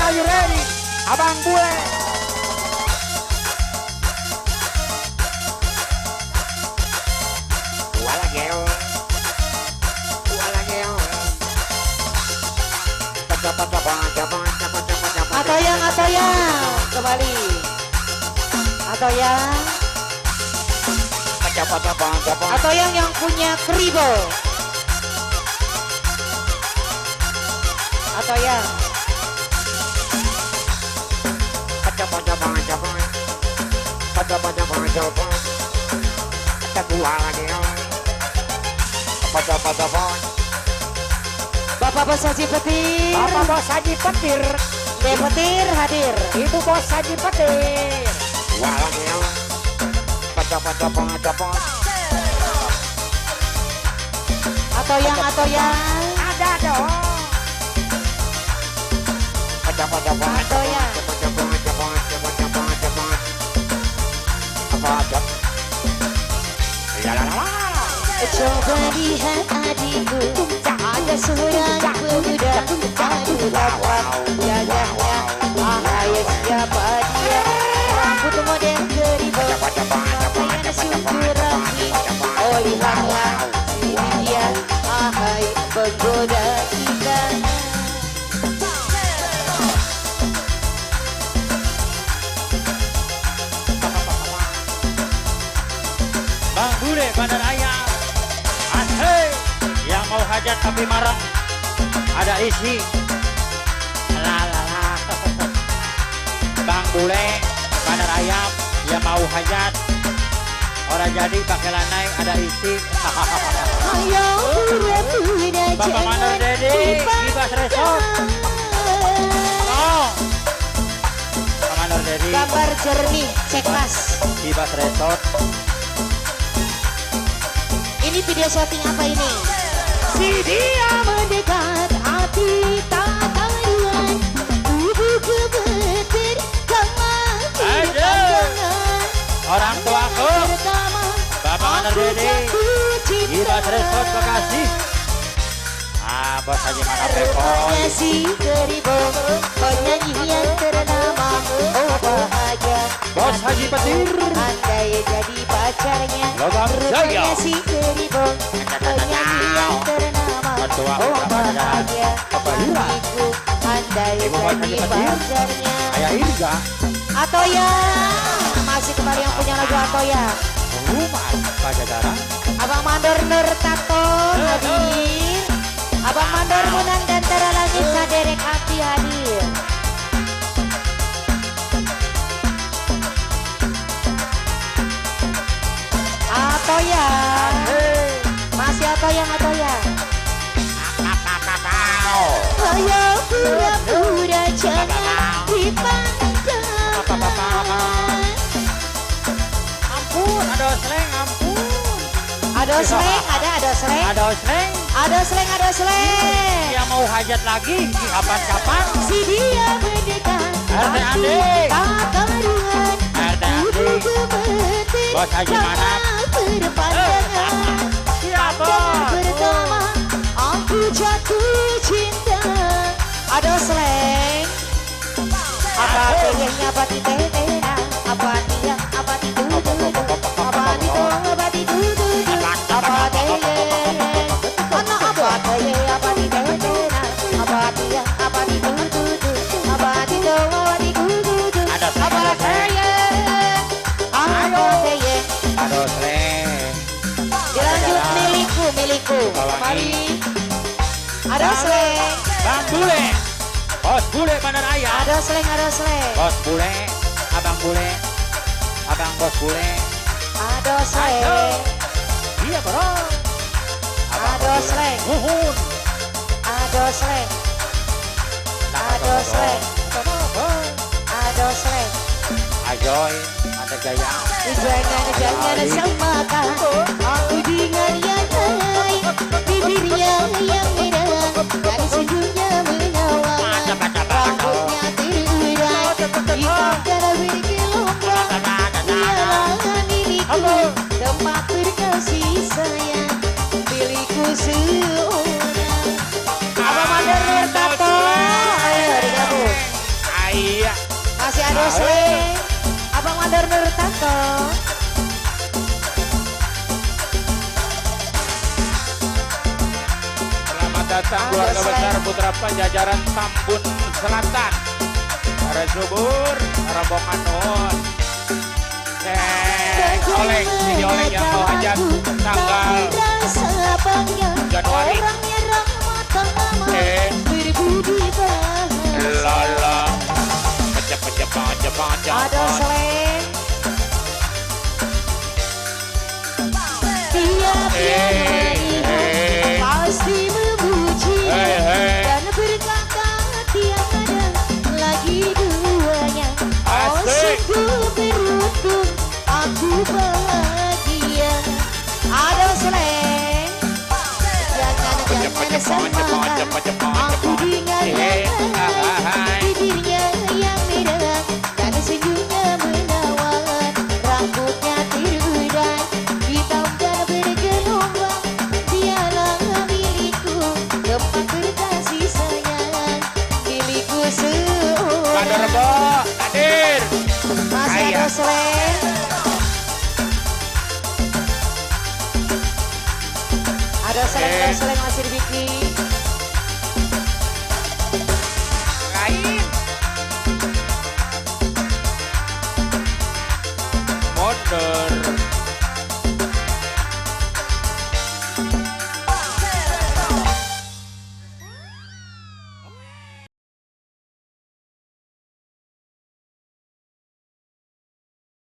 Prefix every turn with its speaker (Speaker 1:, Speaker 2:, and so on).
Speaker 1: Are you ready? Abang Bule.
Speaker 2: Atau yang kembali. Atau yang punya kribo. Atau yang Bapak Bos Haji Petir.
Speaker 1: Bapak Bos Haji Petir.
Speaker 2: De Petir hadir.
Speaker 1: Ibu Bos Haji Petir.
Speaker 2: Atau yang
Speaker 1: ada dong.
Speaker 2: Atau yang coba lihat adikku, ada seorang pemuda, aduh tampan gagahnya, ahai siapa dia, rambut model keribo, pakaian sungguh rapi, oh lihatlah ini dia, ahai menggoda kita.
Speaker 3: Bang Bule Bandar Ayam. Asik. Yang mau hajat tapi marah ada isi. La la la. Bang Bule Bandar Ayam yang mau hajat orang jadi pakai lanai ada isi.
Speaker 2: Ayo pura-pura
Speaker 3: Bapak Mandor Dedi Ibas Resort. Oh. Pak Mandor Dedi.
Speaker 2: Gambar jernih cek mas.
Speaker 3: Ibas Resort.
Speaker 2: Ini video syuting apa ini? Si dia mendekat, hati tak taruhan, tubuh gemeter, khawatir pandangan.
Speaker 3: Orang tuaku, Bapak Mandor Dedi, Ibas Resort Bekasi. Ah, Bos Haji Mana
Speaker 2: Rupanya si keribo, penyanyi yang ternama, oh bahagia.
Speaker 3: Bos Haji Petir,
Speaker 2: andai jadi pacarnya.
Speaker 3: Logam Jaya.
Speaker 2: Rupanya si keribo, penyanyi yang ternama, oh bahagia. Hatiku andai jadi pacarnya.
Speaker 3: Ayah Irga.
Speaker 2: Atau ya, masih kembali yang punya lagu atau ya.
Speaker 3: Rumah Pajajaran.
Speaker 2: Abang Mandor Nur Tato hadir. Abang Mandor Munang dan Tera Langit Saderek Hati hadir. Atau ya, masih atau yang atau ya. Ayo pura-pura jangan dipandang.
Speaker 3: Ampun, ada seleng, ampun.
Speaker 2: Ada seleng, ada seleng.
Speaker 3: Ada seleng.
Speaker 2: Ada seleng, ada seleng.
Speaker 3: Yang mau hajat lagi, kapan-kapan.
Speaker 2: Si dia mendekat,
Speaker 3: RT Andi.
Speaker 2: Tak karuan.
Speaker 3: RT Andi. Bos Haji Manap. Siapa?
Speaker 2: Pertama, aku jatuh cinta. Ada seleng. Apa kayaknya apa titena? Apa dia? Apa itu? Apa itu? Apa itu? Apa dia? Apa dia? Apa titena? Apa dia? Apa itu? Apa itu? Apa itu? Apa dia? Apa dia?
Speaker 3: Ada seleng.
Speaker 2: Dilanjut milikku, milikku. Kembali. Ada seleng.
Speaker 3: Bang Bule. Bos Bule Bandar Ayam.
Speaker 2: Ada seleng, ada seleng.
Speaker 3: Bos Bule, Abang Bule, Abang Bos Bule.
Speaker 2: Ada seleng.
Speaker 3: Iya bro.
Speaker 2: Ada seleng.
Speaker 3: Uhun.
Speaker 2: Ada seleng. Ada seleng. Ada seleng.
Speaker 3: Ajoy, ada gaya.
Speaker 2: Jangan-jangan samakan aku dengan yang lain. Bibirnya yang merah dan senyumnya menawan. Rambutnya terurai, hitam dan bergelombang. Dialah milikku, tempat berkasih sayang, milikku seorang. Abang Mandor Nur Tato, ayo digabung. Masih ada Sle. Abang Mandor Nurtanto.
Speaker 4: Selamat datang keluarga besar Putra Pajajaran Tambun Selatan. Para subur, rombongan nuhun. Oleng, sini oleng yang mau hajat tanggal Januari. Lala. Pecah.
Speaker 2: Ada Sle. Tiap melihat pasti memuji dan berkata tiada lagi duanya. Oh sungguh beruntung aku bahagia. Ada Sle. Jangan-jangan samakan aku dengan yang lain. Bibirnya yang merah dan senyumnya menawan, rambutnya terurai hitam dan bergelombang. Dialah milikku, tempat berkasih sayang, milikku seorang.
Speaker 4: Mandor Rebo, hadir.
Speaker 2: Masih ada Sle. Ada seleng-seleng masih dibikin.
Speaker 4: Lain. Mundur.